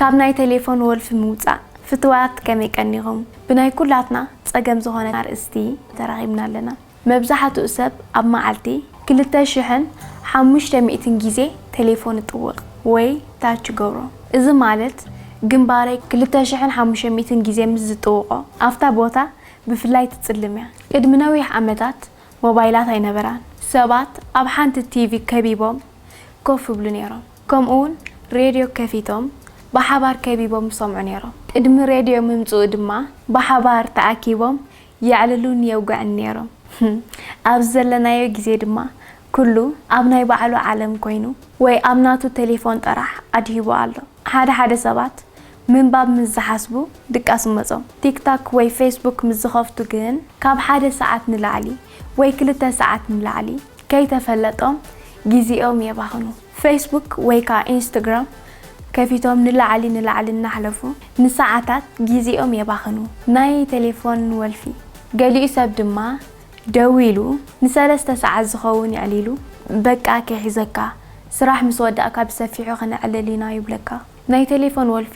ካብ ናይ ቴሌፎን ወልፊ ምውጻእ ፍትዋት ከመይ ቀኒኹም? ብናይ ኩላትና ጸገም ዝኾነ ኣርእስቲ ተራኺብና ኣለና። መብዛሕትኡ ሰብ ኣብ መዓልቲ ክልተ ሽሕን ሓሙሽተ ሚእትን ግዜ ቴሌፎን እጥውቕ ወይ ታች ገብሮ። እዚ ማለት ግንባረይ ክልተ ሽሕን ሓሙሽተ ሚእትን ግዜ ምስ ዝጥውቖ ኣብታ ቦታ ብፍላይ ትጽልም እያ። ቅድሚ ነዊሕ ዓመታት ሞባይላት ኣይነበራን። ሰባት ኣብ ሓንቲ ቲቪ ከቢቦም ኮፍ ይብሉ ነይሮም። ከምኡውን ሬድዮ ከፊቶም ብሓባር ከቢቦም ይሰምዑ ነይሮም። ቅድሚ ሬድዮ ምምጽኡ ድማ ብሓባር ተኣኪቦም የዕልሉን የውግዕን ነይሮም። ኣብዚ ዘለናዮ ግዜ ድማ ኩሉ ኣብ ናይ ባዕሉ ዓለም ኮይኑ ወይ ኣብ ናቱ ቴሌፎን ጥራሕ ኣድሂቡ ኣሎ። ሓደ ሓደ ሰባት ምንባብ ምስ ዝሓስቡ ድቃስ ይመጾም። ቲክቶክ ወይ ፌስቡክ ምስ ዝኸፍቱ ግን ካብ ሓደ ሰዓት ንላዕሊ ወይ ክልተ ሰዓት ንላዕሊ ከይተፈለጦም ግዜኦም የባኽኑ። ፌስቡክ ወይ ከኣ ኢንስታግራም ከፊቶም ንላዕሊ ንላዕሊ እናሕለፉ ንሰዓታት ግዜኦም የባኽኑ። ናይ ቴሌፎን ወልፊ። ገሊኡ ሰብ ድማ ደዊሉ ንሰለስተ ሰዓት ዝኸውን የዕሊሉ፣ በቃ ከይሕዘካ፣ ስራሕ ምስ ወዳእካ ብሰፊሑ ክነዕልል ኢና ይብለካ። ናይ ቴሌፎን ወልፊ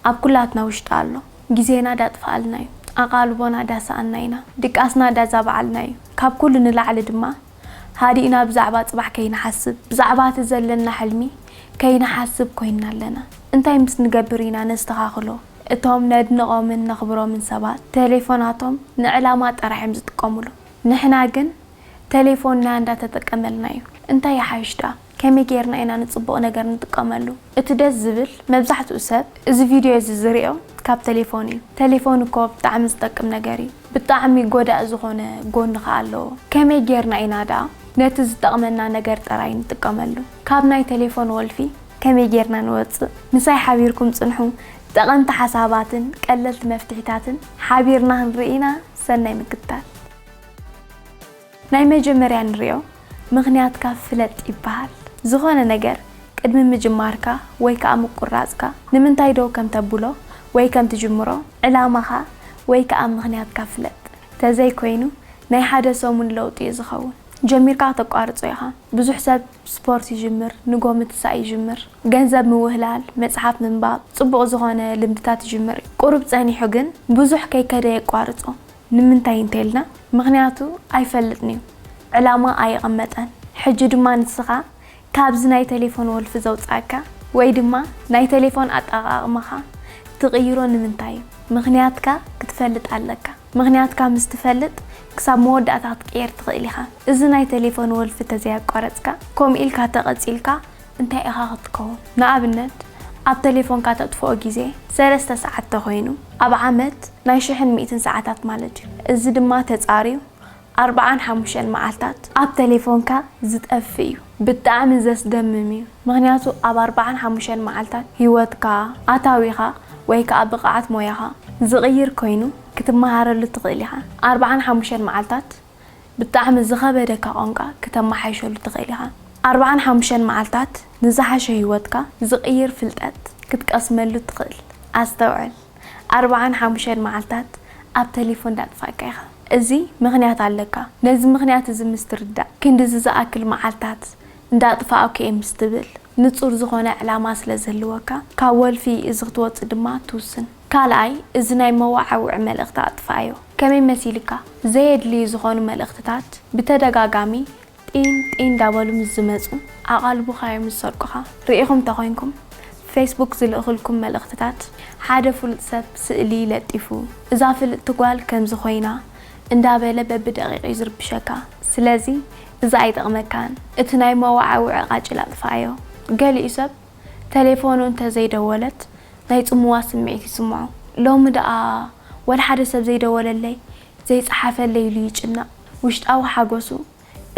ኣብ ኩላትና ውሽጢ ኣሎ። ግዜና ዳጥፍኣልና እዩ። ኣቓልቦና ዳሰኣና ኢና። ድቃስና ዳዛብዓልና እዩ። ካብ ኩሉ ንላዕሊ ድማ ሃዲእና ብዛዕባ ጽባሕ ከይንሓስብ፣ ብዛዕባ እቲ ዘለና ሕልሚ ከይንሓስብ ኮይንና ኣለና። እንታይ ምስ ንገብር ኢና ነስተኻኽሎ? እቶም ነድንቖምን ነኽብሮምን ሰባት ቴሌፎናቶም ንዕላማ ጥራሕ እዮም ዝጥቀሙሉ። ንሕና ግን ቴሌፎንና እንዳተጠቀመልና እዩ። እንታይ ይሓይሽ ደኣ? ከመይ ጌርና ኢና ንጽቡቕ ነገር ንጥቀመሉ? እቲ ደስ ዝብል፣ መብዛሕትኡ ሰብ እዚ ቪድዮ እዚ ዝሪኦ ካብ ቴሌፎን እዩ። ቴሌፎን እኮ ብጣዕሚ ዝጠቅም ነገር እዩ። ብጣዕሚ ጎዳኢ ዝኾነ ጎኒ ከኣ ኣለዎ። ከመይ ጌርና ኢና ደኣ ነቲ ዝጠቕመና ነገር ጥራይ ንጥቀመሉ? ካብ ናይ ቴሌፎን ወልፊ ከመይ ጌርና ንወጽእ? ምሳይ ሓቢርኩም ጽንሑ። ጠቐምቲ ሓሳባትን ቀለልቲ መፍትሒታትን ሓቢርና ክንርኢ ኢና። ሰናይ ምክትታል። ናይ መጀመርያ ንሪኦ፣ ምኽንያትካ ፍለጥ ይበሃል። ዝኾነ ነገር ቅድሚ ምጅማርካ ወይ ከኣ ምቁራጽካ ንምንታይ ዶ ከም ተብሎ ወይ ከም ትጅምሮ ዕላማኻ ወይ ከኣ ምኽንያትካ ፍለጥ። ተዘይኮይኑ ናይ ሓደ ሰሙን ለውጢ እዩ ዝኸውን። ጀሚርካ ከተቋርጾ ኢኻ። ብዙሕ ሰብ ስፖርት ይጅምር፣ ንጎ ምትሳእ ይጅምር። ገንዘብ ምውህላል፣ መጽሓፍ ምንባብ፣ ጽቡቕ ዝኾነ ልምድታት ይጅምር። ቁሩብ ጸኒሑ ግን ብዙሕ ከይከደ የቋርጾ። ንምንታይ እንተኢልና፣ ምኽንያቱ ኣይፈልጥን እዩ። ዕላማ ኣየቐመጠን። ሕጂ ድማ ንስኻ ካብዚ ናይ ቴሌፎን ወልፊ ዘውጽኣካ ወይ ድማ ናይ ቴሌፎን ኣጠቓቕማኻ ትቕይሮ ንምንታይ እዩ? ምኽንያትካ ክትፈልጥ ኣለካ። ምኽንያትካ ምስ ትፈልጥ ክሳብ መወዳእታ ክትቅየር ትኽእል ኢኻ። እዚ ናይ ቴሌፎን ወልፊ ተዘይኣቋረጽካ፣ ከምኡ ኢልካ ተቐጺልካ እንታይ ኢኻ ክትከውን? ንኣብነት፣ ኣብ ቴሌፎንካ ተጥፍኦ ግዜ ሰለስተ ሰዓት ተኾይኑ፣ ኣብ ዓመት ናይ ሽሕን ሚእትን ሰዓታት ማለት እዩ። እዚ ድማ ተጻርዩ ኣርብዓን ሓሙሽተን መዓልታት ኣብ ቴሌፎንካ ዝጠፍእ እዩ። ብጣዕሚ ዘስደምም እዩ። ምኽንያቱ ኣብ ኣርብዓን ሓሙሽተን መዓልታት ህይወትካ፣ ኣታዊኻ ወይ ከኣ ብቕዓት ሞያኻ ዝቕይር ኮይኑ ክትመሃረሉ ትኽእል ኢኻ። ኣርብዓን ሓሙሽተን መዓልታት ብጣዕሚ ዝኸበደካ ቋንቋ ክተመሓይሸሉ ትኽእል ኢኻ። ኣርብዓን ሓሙሽተን መዓልታት ንዝሓሸ ህይወትካ ዝቕይር ፍልጠት ክትቀስመሉ ትኽእል። ኣስተውዕል፣ ኣርብዓን ሓሙሽተን መዓልታት ኣብ ቴሌፎን ዳጥፋእካ ኢኻ። እዚ ምኽንያት ኣለካ። ነዚ ምኽንያት እዚ ምስ ትርዳእ፣ ክንድዚ ዝኣክል መዓልታት እንዳጥፋእኩ እየ ምስ ትብል፣ ንጹር ዝኾነ ዕላማ ስለ ዝህልወካ፣ ካብ ወልፊ እዚ ክትወጽእ ድማ ትውስን። ካልኣይ፣ እዚ ናይ መወዓውዒ መልእኽቲ ኣጥፍኣዮ። ከመይ መሲልካ? ዘየድልዩ ዝኾኑ መልእኽትታት ብተደጋጋሚ ጢን ጢን እንዳበሉ ምስ ዝመጹ፣ ኣቓልቦኻ እዮም ዝሰርቁኻ። ርኢኹም ተኾይንኩም፣ ፌስቡክ ዝልእኽልኩም መልእኽትታት፣ ሓደ ፍሉጥ ሰብ ስእሊ ለጢፉ፣ እዛ ፍልጥቲ ጓል ከምዚ ኮይና እንዳበለ በብደቂቕ እዩ ዝርብሸካ። ስለዚ፣ እዚ ኣይጠቕመካን። እቲ ናይ መወዓውዒ ቃጭል ኣጥፍኣዮ። ገሊኡ ሰብ ተሌፎኑ እንተዘይደወለት ናይ ጽምዋ ስምዒት ይስምዖ። ሎሚ ደኣ ወላ ሓደ ሰብ ዘይደወለለይ፣ ዘይጸሓፈለይ ኢሉ ይጭነቕ። ውሽጣዊ ሓጎሱ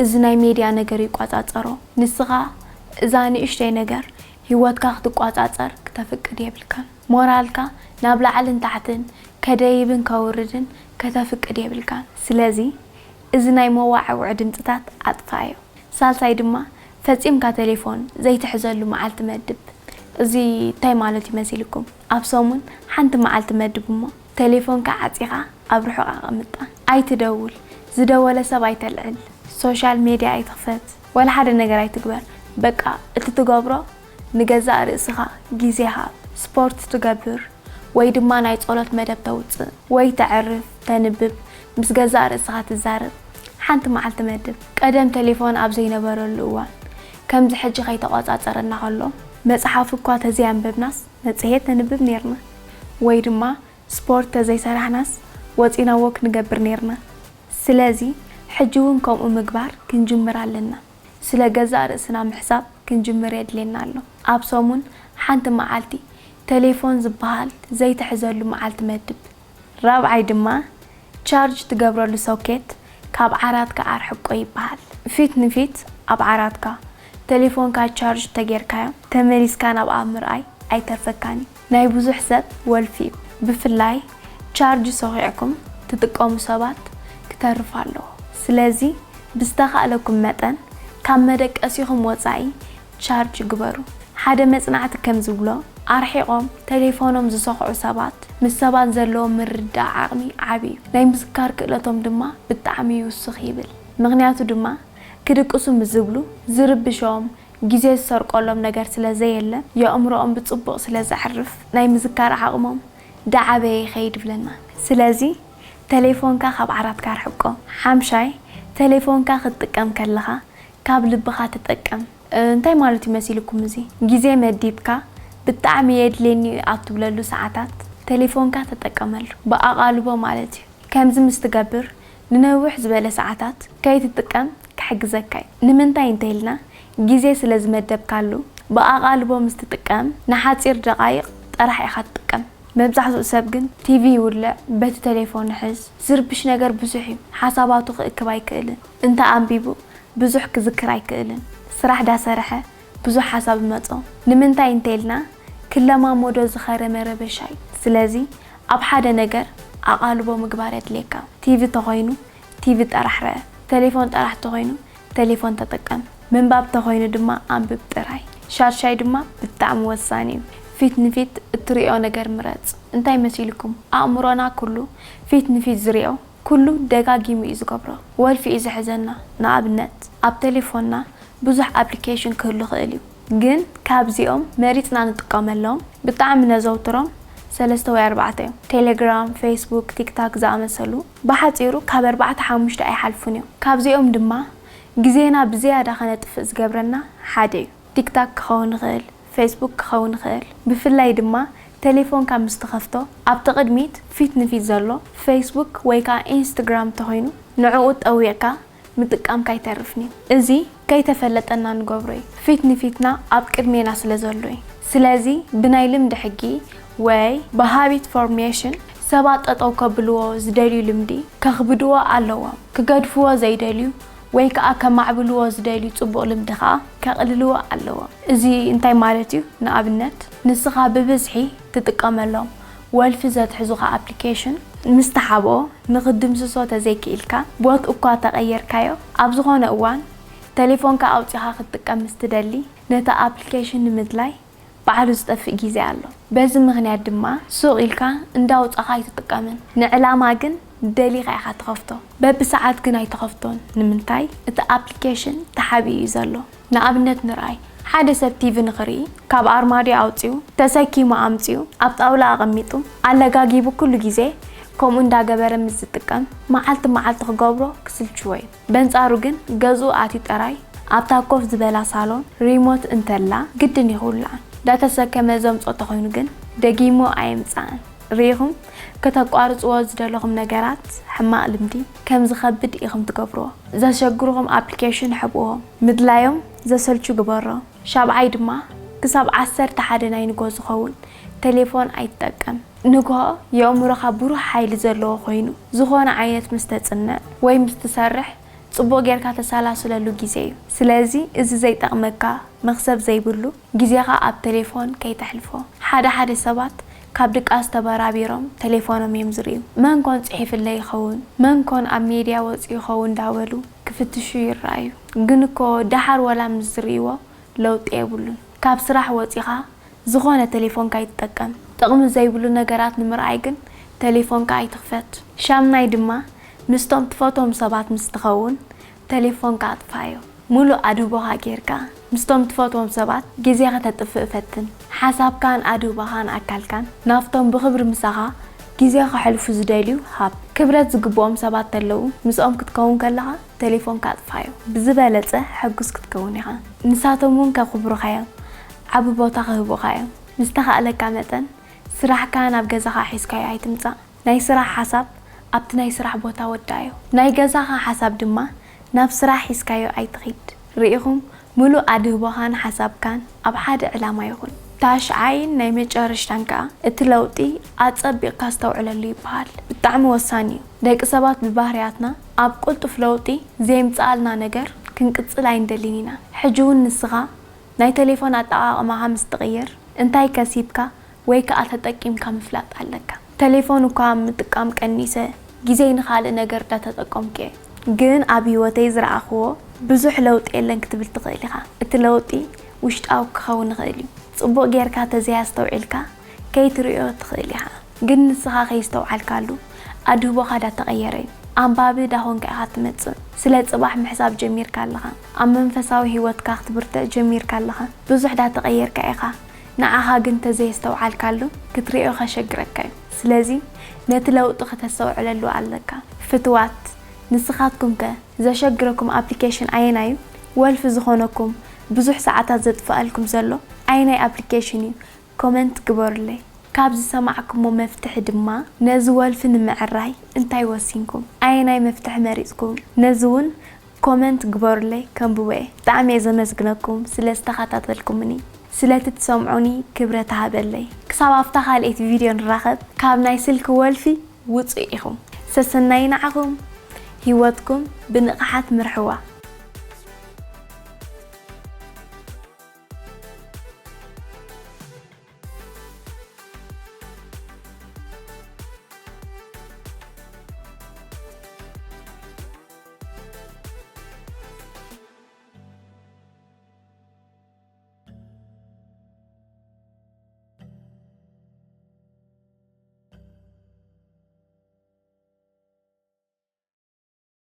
እዚ ናይ ሜድያ ነገር ይቆጻጸሮ። ንስኻ እዛ ንእሽተይ ነገር ህይወትካ ክትቆጻጸር ክተፍቅድ የብልካን። ሞራልካ ናብ ላዕልን ታሕትን ከደይብን ከውርድን ከተፍቅድ የብልካን። ስለዚ እዚ ናይ መዋዕውዒ ድምጽታት ኣጥፍኣዮ። ሳልሳይ ድማ ፈጺምካ ቴሌፎን ዘይትሕዘሉ መዓልቲ መድብ። እዚ እንታይ ማለት እዩ መሲልኩም? ኣብ ሰሙን ሓንቲ መዓልቲ መድብ እሞ ቴሌፎንካ ዓጺኻ ኣብ ርሑቕ ኣቐምጣ። ኣይትደውል፣ ዝደወለ ሰብ ኣይተልዕል፣ ሶሻል ሜድያ ኣይትኽፈት፣ ወላ ሓደ ነገር ኣይትግበር። በቃ እቲ ትገብሮ ንገዛእ ርእስኻ ግዜ ሃብ። ስፖርት ትገብር ወይ ድማ ናይ ጸሎት መደብ ተውጽእ ወይ ተዕርፍ፣ ተንብብ፣ ምስ ገዛእ ርእስኻ ትዛረብ። ሓንቲ መዓልቲ መድብ። ቀደም ቴሌፎን ኣብ ዘይነበረሉ እዋን፣ ከምዚ ሕጂ ከይተቖጻጸረና ከሎ፣ መጽሓፍ እኳ ተዘይኣንበብናስ መጽሔት ነንብብ ኔርና። ወይ ድማ ስፖርት ተዘይሰራሕናስ ወጺና ወክ ንገብር ኔርና። ስለዚ ሕጂ እውን ከምኡ ምግባር ክንጅምር ኣለና። ስለ ገዛእ ርእስና ምሕሳብ ክንጅምር የድልየና ኣሎ። ኣብ ሰሙን ሓንቲ መዓልቲ ቴሌፎን ዝበሃል ዘይትሕዘሉ መዓልቲ መድብ። ራብዓይ ድማ ቻርጅ ትገብረሉ ሶኬት ካብ ዓራትካ ኣርሕቆ ይበሃል። ፊት ንፊት ኣብ ዓራትካ ቴሌፎንካ ቻርጅ ተጌርካዮ ተመሊስካ ናብኣ ምርኣይ ኣይተርፈካን እዩ። ናይ ብዙሕ ሰብ ወልፊ እዩ። ብፍላይ ቻርጅ ሰኺዕኩም ትጥቀሙ ሰባት ክተርፍ ኣለዎ። ስለዚ ብዝተኻእለኩም መጠን ካብ መደቀሲኹም ወጻኢ ቻርጅ ግበሩ። ሓደ መጽናዕቲ ከም ዝብሎ፣ ኣርሒቖም ቴሌፎኖም ዝሰኽዑ ሰባት ምስ ሰባት ዘለዎም ምርድዳእ ዓቕሚ ዓቢ እዩ። ናይ ምዝካር ክእለቶም ድማ ብጣዕሚ ይውስኽ ይብል። ምኽንያቱ ድማ ክድቅሱ ምስ ዝብሉ ዝርብሾም፣ ግዜ ዝሰርቆሎም ነገር ስለ ዘየለ፣ የእምሮኦም ብጽቡቕ ስለ ዘዕርፍ ናይ ምዝካር ዓቕሞም ዳዓበየ ይኸይድ ይብለና። ስለዚ ቴሌፎንካ ካብ ዓራትካ ኣርሕቆ። ሓምሻይ፣ ቴሌፎንካ ክትጥቀም ከለኻ ካብ ልብኻ ተጠቀም። እንታይ ማለት እዩ መሲልኩም እዚ? ግዜ መዲብካ ብጣዕሚ የድልየኒ እዩ ኣብ ትብለሉ ሰዓታት ቴሌፎንካ ተጠቀመሉ። ብኣቓልቦ ማለት እዩ። ከምዚ ምስ ትገብር ንነዊሕ ዝበለ ሰዓታት ከይትጥቀም ክሕግዘካ እዩ። ንምንታይ እንተኢልና ግዜ ስለ ዝመደብካሉ ብኣቓልቦ ምስ ትጥቀም ንሓጺር ደቓይቕ ጥራሕ ኢኻ ትጥቀም። መብዛሕትኡ ሰብ ግን ቲቪ ይውልዕ፣ በቲ ቴሌፎን ይሕዝ፣ ዝርብሽ ነገር ብዙሕ እዩ። ሓሳባቱ ክእክብ ኣይክእልን። እንተ ኣንቢቡ ብዙሕ ክዝክር ኣይክእልን። ስራሕ ዳሰርሐ ብዙሕ ሓሳብ ይመጾ። ንምንታይ እንተኢልና ክለማመዶ ዝኸረመ ረበሻ እዩ። ስለዚ ኣብ ሓደ ነገር ኣቓልቦ ምግባር የድልየካ። ቲቪ ተኾይኑ ቲቪ ጥራሕ ርኣ፣ ቴሌፎን ጥራሕ ተኾይኑ ቴሌፎን ተጠቀም። ምንባብ ተኾይኑ ድማ ኣንብብ ጥራይ። ሻድሻይ ድማ ብጣዕሚ ወሳኒ እዩ። ፊት ንፊት እትሪኦ ነገር ምረጽ። እንታይ መሲልኩም? ኣእምሮና ኩሉ ፊት ንፊት ዝሪኦ ኩሉ ደጋጊሙ እዩ ዝገብሮ። ወልፊ እዩ ዝሕዘና። ንኣብነት ኣብ ቴሌፎንና ብዙሕ ኣፕሊኬሽን ክህሉ ይኽእል እዩ። ግን ካብዚኦም መሪጽና ንጥቀመሎም ብጣዕሚ ነዘውትሮም ሰለስተ ወይ ኣርባዕተ እዮም። ቴሌግራም፣ ፌስቡክ፣ ቲክታክ ዝኣመሰሉ ብሓጺሩ ካብ ኣርባዕተ ሓሙሽተ ኣይሓልፉን እዮም። ካብዚኦም ድማ ግዜና ብዝያዳ ከነጥፍእ ዝገብረና ሓደ እዩ። ቲክታክ ክኸውን ይኽእል፣ ፌስቡክ ክኸውን ይኽእል። ብፍላይ ድማ ቴሌፎንካ ምስ ትኸፍቶ ኣብቲ ቅድሚት ፊት ንፊት ዘሎ ፌስቡክ ወይ ከኣ ኢንስትግራም ተኾይኑ ንዕኡ ጠዊቕካ ምጥቃምካ ኣይተርፍን እዩ። እዚ ከይተፈለጠና ንገብሮ እዩ። ፊት ንፊትና ኣብ ቅድሜና ስለ ዘሎ እዩ። ስለዚ ብናይ ልምዲ ሕጊ ወይ ብሃቢት ፎርሜሽን ሰባት ጠጠው ከብልዎ ዝደልዩ ልምዲ ከኽብድዎ ኣለዎም። ክገድፍዎ ዘይደልዩ ወይ ከኣ ከማዕብልዎ ዝደልዩ ጽቡቕ ልምዲ ከኣ ከቕልልዎ ኣለዎም። እዚ እንታይ ማለት እዩ? ንኣብነት ንስኻ ብብዝሒ ትጥቀመሎም ወልፊ ዘትሕዙኻ ኣፕሊኬሽን ምስ ትሓብኦ ንኽድምስሶ ተዘይክኢልካ ቦት እኳ ተቐየርካዮ ኣብ ዝኾነ እዋን ተሌፎንካ ኣውጺኻ ክትጥቀም ምስ ትደሊ ነቲ ኣፕሊኬሽን ንምድላይ ባዕሉ ዝጠፍእ ግዜ ኣሎ። በዚ ምኽንያት ድማ ሱቕ ኢልካ እንዳውጻኻ ኣይትጥቀምን። ንዕላማ ግን ደሊኻ ኢኻ ትኸፍቶ። በብሰዓት ግን ኣይትኸፍቶን። ንምንታይ? እቲ ኣፕሊኬሽን ተሓቢኡ እዩ ዘሎ። ንኣብነት ንርኣይ፣ ሓደ ሰብ ቲቪ ንኽርኢ ካብ ኣርማድዮ ኣውጺኡ፣ ተሰኪሙ ኣምጺኡ፣ ኣብ ጣውላ ኣቐሚጡ፣ ኣለጋጊቡ ኩሉ ግዜ ከምኡ እንዳገበረ ምስ ዝጥቀም፣ መዓልቲ መዓልቲ ክገብሮ ክስልችዎ እዩ። በንጻሩ ግን ገዝኡ ኣትዩ ጥራይ ኣብታ ኮፍ ዝበላ ሳሎን ሪሞት እንተላ ግድን እዩ ክውልዓ። እንዳተሰከመ ዘምጾ ተኾይኑ ግን ደጊሙ ኣየምጽኣን። ርኢኹም ከተቋርጽዎ ዝደለኹም ነገራት ሕማቕ ልምዲ ከም ዝኸብድ ኢኹም ትገብርዎ። ዘሸግሩኹም ኣፕሊኬሽን ሕብእዎም። ምድላዮም ዘሰልቹ ግበሮ። ሻብዓይ ድማ ክሳብ ዓሰርተ ሓደ ናይ ንግሆ ዝኸውን ቴሌፎን ኣይትጠቀም። ንግሆ የእምሮኻ ብሩህ ሓይሊ ዘለዎ ኮይኑ ዝኾነ ዓይነት ምስ ተጽንዕ ወይ ምስ ትሰርሕ ጽቡቕ ጌርካ ተሰላስለሉ ግዜ እዩ። ስለዚ እዚ ዘይጠቕመካ መኽሰብ ዘይብሉ ግዜኻ ኣብ ቴሌፎን ከይተሕልፎ። ሓደ ሓደ ሰባት ካብ ድቃስ ተበራቢሮም ቴሌፎኖም እዮም ዝርእዩ። መን ኮን ጽሒፍለይ ይኸውን? መን ኮን ኣብ ሜድያ ወጺኡ ይኸውን? እንዳበሉ ክፍትሹ ይረኣዩ። ግን እኮ ደሓር ወላ ምስ ዝርእይዎ ለውጢ የብሉን። ካብ ስራሕ ወጺኻ ዝኾነ ቴሌፎንካ ኣይትጠቀም። ጥቕሚ ዘይብሉ ነገራት ንምርኣይ ግን ቴሌፎንካ ኣይትኽፈት። ሻምናይ ድማ ምስቶም ትፈትዎም ሰባት ምስ ትኸውን ቴሌፎንካ ኣጥፍኣዮ። ሙሉእ ኣድህቦኻ ጌርካ ምስቶም ትፈትዎም ሰባት ግዜ ከተጥፍእ ፈትን። ሓሳብካን ኣድህቦኻን ኣካልካን ናብቶም ብኽብሪ ምሳኻ ግዜ ከሕልፉ ዝደልዩ ሃብ። ክብረት ዝግብኦም ሰባት ተለዉ ምስኦም ክትከውን ከለኻ ተሌፎንካ ኣጥፋዮ። ብዝበለጸ ሕጉስ ክትከውን ኢኻ። ንሳቶም እውን ከኽብሩኻ እዮም። ዓቢ ቦታ ክህቡኻ እዮም። ብዝተኻእለካ መጠን ስራሕካ ናብ ገዛኻ ሒዝካዮ ኣይትምጻእ። ናይ ስራሕ ሓሳብ ኣብቲ ናይ ስራሕ ቦታ ወዳእዮ። ናይ ገዛኻ ሓሳብ ድማ ናብ ስራሕ ሒዝካዮ ኣይትኺድ። ርኢኹም፣ ምሉእ ኣድህቦኻን ሓሳብካን ኣብ ሓደ ዕላማ ይኹን። ታሽዓይን ናይ መጨረሽታን ከኣ እቲ ለውጢ ኣጸቢቕካ ኣስተውዕለሉ ይበሃል። ብጣዕሚ ወሳኒ እዩ። ደቂ ሰባት ብባህርያትና ኣብ ቅልጡፍ ለውጢ ዘየምጽኣልና ነገር ክንቅጽል ኣይንደልን ኢና። ሕጂ እውን ንስኻ ናይ ተሌፎን ኣጠቓቕማኻ ምስ ትቕይር እንታይ ከሲብካ ወይ ከኣ ተጠቂምካ ምፍላጥ ኣለካ። ተሌፎን እኳ ምጥቃም ቀኒሰ፣ ግዜይ ንኻልእ ነገር እንዳተጠቀምኩ እየ። ግን ኣብ ህይወተይ ዝረኣኽዎ ብዙሕ ለውጢ የለን ክትብል ትኽእል ኢኻ። እቲ ለውጢ ውሽጣዊ ክኸውን ይኽእል እዩ። ጽቡቕ ጌርካ ተዘይኣስተውዒልካ ከይትርእዮ ትኽእል ኢኻ። ግን ንስኻ ከይስተውዓልካሉ ኣድህቦኻ ዳተቐየረ እዩ። ኣንባቢ ዳኾንካ ኢኻ ትመጽእ። ስለ ጽባሕ ምሕሳብ ጀሚርካ ኣለኻ። ኣብ መንፈሳዊ ህይወትካ ክትብርትዕ ጀሚርካ ኣለኻ። ብዙሕ ዳተቐየርካ ኢኻ። ንዓኻ ግን ተዘየስተውዓልካሉ ክትርእዮ ከሸግረካ እዩ። ስለዚ ነቲ ለውጢ ከተስተውዕለሉ ኣለካ። ፍትዋት፣ ንስኻትኩም ከ ዘሸግረኩም ኣፕሊኬሽን ኣየናይ እዩ? ወልፊ ዝኾነኩም ብዙሕ ሰዓታት ዘጥፍኣልኩም ዘሎ ኣየናይ ኣፕሊኬሽን እዩ? ኮመንት ግበሩለይ። ካብ ዝሰማዕኩሞ መፍትሒ ድማ ነዚ ወልፊ ንምዕራይ እንታይ ወሲንኩም? ኣየናይ መፍትሒ መሪጽኩም? ነዚ እውን ኮመንት ግበሩለይ፣ ከንብቦ እየ። ብጣዕሚ እየ ዘመስግነኩም ስለ ዝተኸታተልኩምኒ፣ ስለቲ ትሰምዑኒ ክብረት ሃበለይ። ክሳብ ኣብታ ካልኣይቲ ቪድዮ ንራኸብ፣ ካብ ናይ ስልኪ ወልፊ ውጹእ ኢኹም። ሰሰናዩ ንዓኹም። ህይወትኩም ብንቕሓት ምርሕዋ።